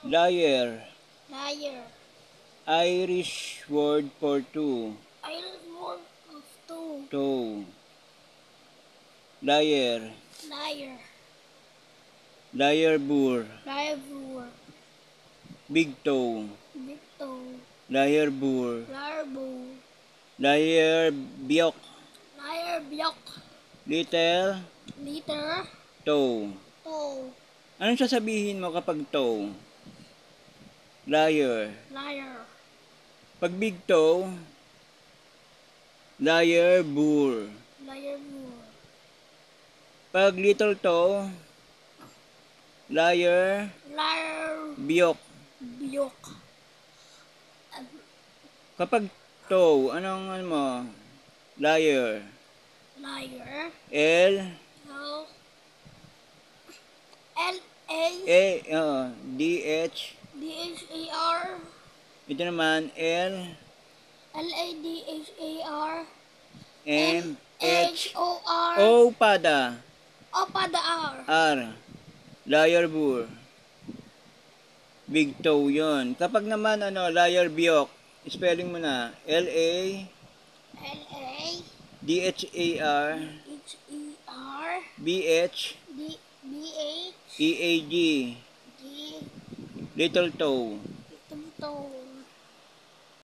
Liar. Liar. Irish word for two. Irish word of two. Toe. Liar. Liar. Liar bur. Liar bur. Big toe. Big toe. Liar bur. Liar bur. Liar biok. Liar biok. Little Liter. toe. Toe. Anong sasabihin mo kapag toe? Liar. Liar. Pag big toe, liar bur. Liar bur. Pag little toe, liar Liar biok. biok. Kapag toe, anong ano mo? Liar. Liar. L L. L A A oo, D H. D H A R. Ito naman L L A D H A R. M H H O R. O pada O pada R. R. Liar bur. Big toe yun. Kapag naman ano, liar biok, spelling mo na L A L A D H A R H E R B H D B H E A G. G Little toe.